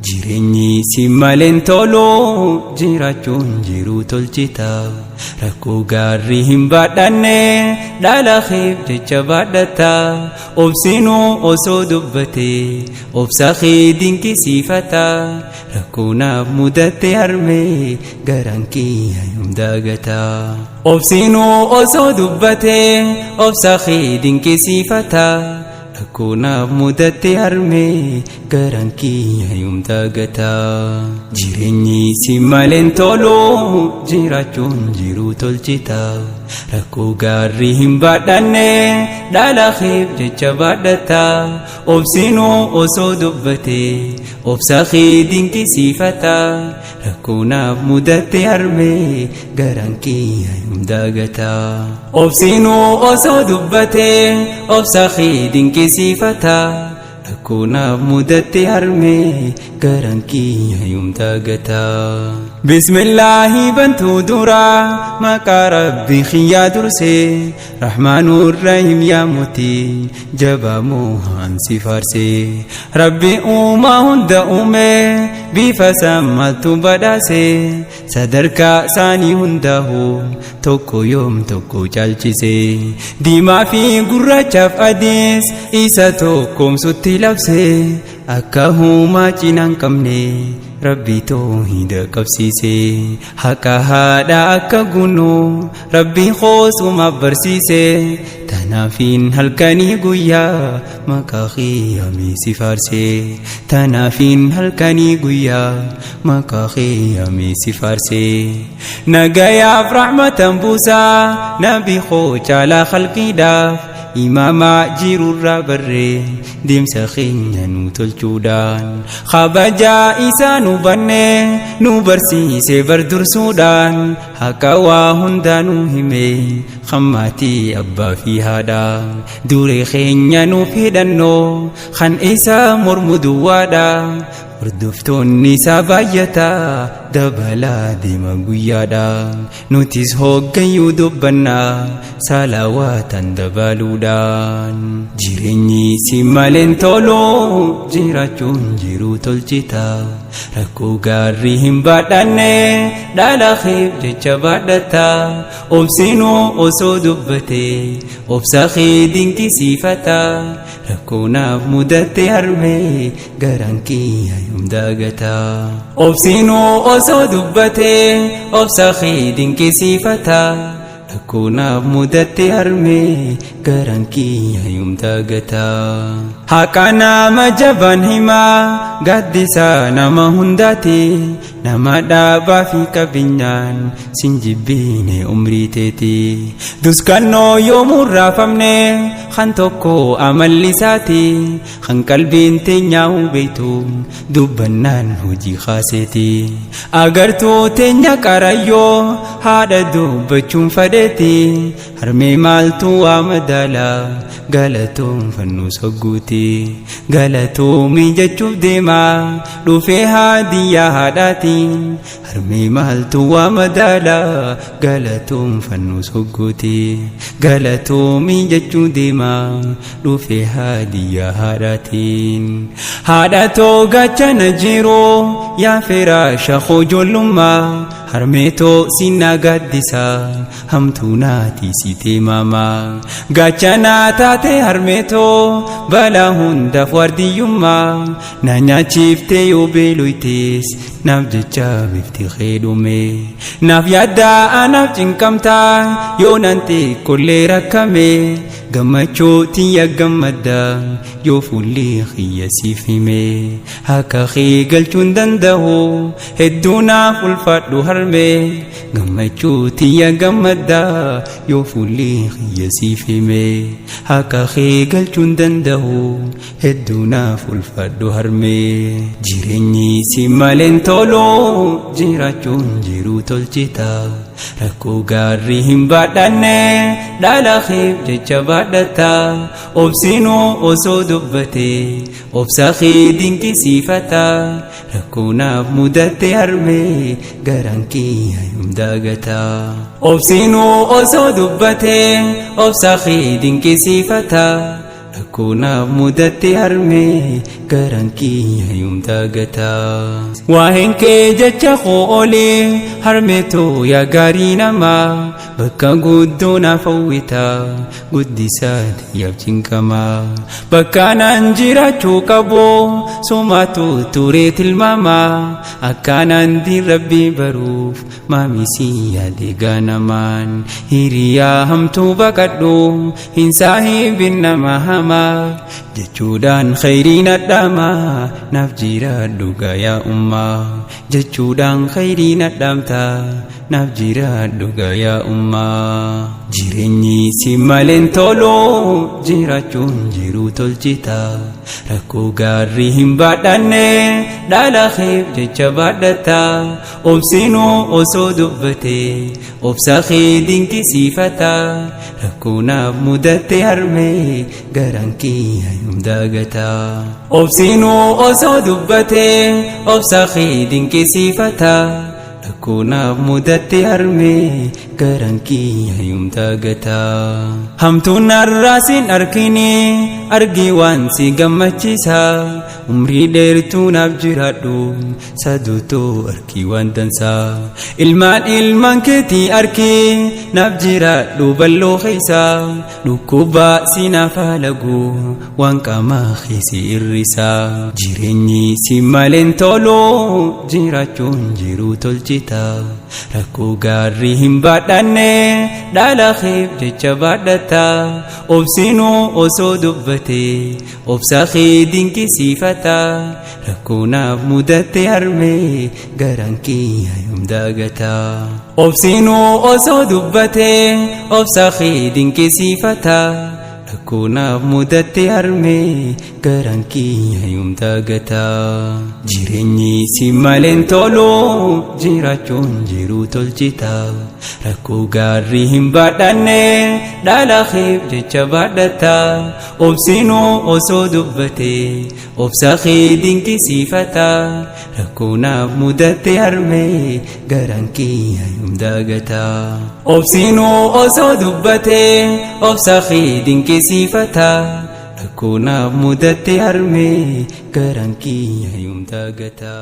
Jireenyi si maleen tolu jiraachuun jiru tolchita. Rakkoo gaarri hin baadhanne dhala keef jecha baadhata. Obsinuu osoo dubbate obsa kee dinqisiifata. Rakkoo naaf mudatte harmee garaan kiyya yoom daagata. Obsinuu osoo dubbate obsa kee dinqisiifata. Rakkoo naaf mudatte harmee garaan kiyya yoom daagata. Jireenyi si maleen tolu jiraachuun jiru tolchita. Rakkoo gaarri hin baadhanne dhala keef jecha baadhata. Obsinuu osoo dubbate obsa kee dinqisiifata. Rakkoo naaf mudatte harmee garaan kiyya yoom daagata. Obsinuu osoo dubbate obsa kee dinqisiifata. Rakkoo naaf mudatte harmee garaan kiyya yoom daagata. Bismillaahi bantuu dura maqaa rabbii kiyyaa dursee Rahmaanur Rahiim yaa mootii jabaa moohaan si faarsee. Rabbi uumaa hunda uume bifa sammaltu badhaase sadarkaa isaanii hundaahu tokko yoom tokko caalchise. Diimaa fi gurraachaaf adiis isa tokkoomsutti labse akka humaa cinaa hin qabne rabbi toohida qabsiise. Haqa haadha akka guunnu rabbi koosumaaf barsiise. Tanaafiin halkanii guyyaa maqaa qiyaamii si faarse. Tanaafiin halkanii guyyaa maqaa qiyaamii si faarse. Nagayaaf rahmatan buusaa nabi koo caalaa khalqiidhaaf imaamaa jirurraa barree deemsa keenya nu tolchuudhaan kabajaa isaa nu banne nu barsiise bar dursuudhaan haqa waa hundaa nu hime kan maatii abbaa fi haadha duree keenya nuuf hidhannoo kan isa mormu duwwaadha. Hordoftoonni isaa baay'ataa dabalaa deema guyyaadha. Nutis hooggayyuu dubbannaa salawaatan dabaluudhaan. Jireenyi si maleen tolu jiraachuun jiru tolchita. Rakkoo gaarri hin baadhanne dhala keef jecha baadhata. Obsinuu osoo dubbate obsa kee dinqisiifata. Rakkoo naaf mudatte harmee garaan kiyya yoom daagata. Obsinuu osoo dubbate obsa kee dinqisiifata. Rakkoo naaf mudatte harmee garaan kiyya yoom daagata. Haqa nama jabaan himaa gaaddisa nama hundaati. Nama dhaabaa fi qabeenyaan sin jibbiine umrii teeti. Duskannoo yoomuu raafamne kan tokko amalli isaati. Kan qalbiin teenyaa hubeetu dubbannaan hojii kaaseeti. Agartuu teenya qarayyoo haadha dubbachuun fadheeti. Harmee maaltu waa madaala galatoon fannoo sogguuti. Galatoomii jechuuf deema dhufee haadiyyaa haadhaati. Harmee maaltu waa madaala galatoon fannoo sogguuti. Galatoomii jechuu deema dhufee haadiyyaa haadhaatiin. Haadha too gaachana jiru yaa firaasha koo ijoollummaa. Harmee too sinna gaaddisa hamtuu naati siitee maamaa. Gaachana taate harmee too balaa hundaaf waardiyyummaa. Na nyaachiftee yoo beeloytes naaf jecha bifti kee dhume. Naaf yaaddaa anaaf cinqamtaa yoo nan xiqqollee rakkame. Gammachuu tiyya gammadda yoo fuulli kiyya siif hime. Akka kee galchuun danda'u hedduu naaf ulfaadhu harmee. Gammachuu tiyya gammadda yoo fuulli kiyya siif hime. Akka kee galchuun danda'u hedduu naaf ulfaadhu harmee. Jireenyi si maleen tolu jiraachuun jiru tolchita. Rakkoo gaarri hin baadhanne dhala keef jecha baadhata. Obsinuu osoo dubbate obsa kee dinqisiifata. Rakkoo naaf mudatte harmee garaan kiyya yoom daagata. Obsinuu osoo dubbate obsa kee dinqisiifata. Rakkoo naaf mudatte harmee garaan kiyya yoom daagata. Waa'een kee jecha koo olee harmeetoo yaa gaarii namaa bakka guddoo naaf hawwita guddisaan yaaf cinqamaa. Bakka naan jiraachuu qabu somaatu turee tilmaamaa akkanaan diin rabbii baruuf maamisii yaade gaanamaan hiriyaa hamtuu baqadhu hin saahibin nama hamaa jechuudhaan khayriin adhaamaa naaf jiraadhu gayaa ummaa jechuudhaan khayriin adhaamtaa naaf jiraadhu gayaa ummaa. Jireenyi si maleen tolu jiraachuun jiru tolchita rakkoo gaarii hin baadhanne dhala keef jecha baadhata obsinuu osoo dubbate obsa kee dinqisiifata rakkoo naaf mudatte harmee garaan kiyya yoom daagata. Obsinuu osoo dubbate obsa kee dinqisiifata rakkoo naaf mudatte harmee garaan kiyya yoom daagata. Hamtuun narraa sin arkini argi waan si gammachiisa umrii dheertuu naaf jiraadhu saduutoo arkii waan dansaa ilmaan ilmaan keetii arkii naaf jiraadhu bal'oo keessa dhukkuba si naaf halagu waan qaamaa keessi irrisa. Jireenyi si maleen tolu jiraachuun jiru tolchita rakkoo gaarii hin baadhanne dhala keef jecha baadhata obsinuu osoo dubbate obsa kee dinqisiifata rakkoo naaf mudatte harmee garaan kiyya yoom daagata. Obsinuu osoo dubbate obsa kee dinqisiifata rakkoo naaf mudatte harmee garaan kiyya yoom daagata. Jireenyi si maleen tolu jiraachuun jiru tolchita rakkoo gaarii hin baadhanne dhala keef jecha baadhata obsinuu osoo dubbate obsa kee dinqisiifata rakkoo naaf mudatte harmee garaan kiyya yoom daagata. Obsinuu osoo dubbate obsa kee dinqisiifata rakkoo naaf mudatte harmee garaan kiyya yoom daagata.